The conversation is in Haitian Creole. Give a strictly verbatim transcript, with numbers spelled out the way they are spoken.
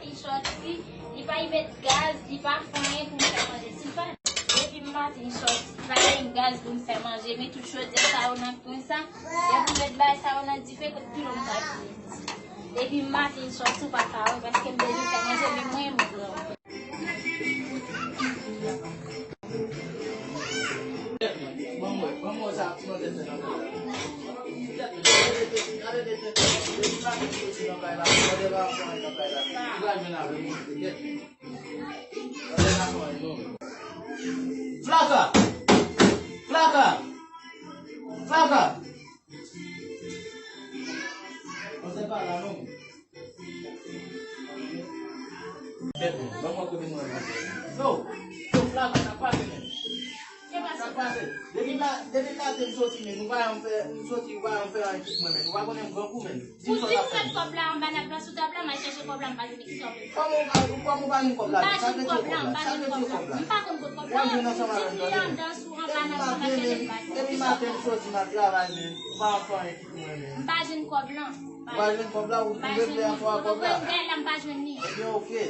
Li sòti, li pa y met gaz, li pa fè anyen pou m fè manje. Si l pa, depi maten li sòti, pa gen gaz pou m fè manje. Men tout chodyè sa yo nan kwen sa, depi m met bagay sa yo nan dife, kot pilo m ta fini. Depi maten li sòti, ou pa ka wè, paske m bezwen fè manje, men mwen, mwen pran. Ban mwen, ban mwen sa, ti manje nan kay la. Gade de tèt, gade de tèt, depi maten soti nan kay la, gade pa fè anyen nan kay la. Ou pral jwenn avè m, tèt. Gade pa fè anyen, non. Flaka! Flaka! Flaka! Mwen se pa la, non. Tèt mwen, ban mwen kote mwen rantre. Yo, yo, Flaka, sa k pase, men? Sa k pase? Depi ma-, depi maten m soti, men, ou pa janm fè, m soti, ou pa janm fè anyen kit mwen, men. Ou pa konnen m grangou, men. Di m sa w ap fè. Ou di m met kòb la anba nan plas sou tab la, m al chèche kòb la, m pa jwenn li. Kisa w vle? Kòman ou pa, kòman ou pa jwenn kòb la? M pa jwenn kòb la, m pa jwenn kòb la. M pa konn kot kòb la. Sa vle di w kòb la? M jwenn ansanm avè m tande. Depi maten, men, depi maten m soti, m al travay, men, ou pa janm fè anyen kit mwen, men. M pa jwenn kòb la. Ou pa jwenn kòb la, ou regle afè a kòb la. M pa jwenn li. Ebyen, oke.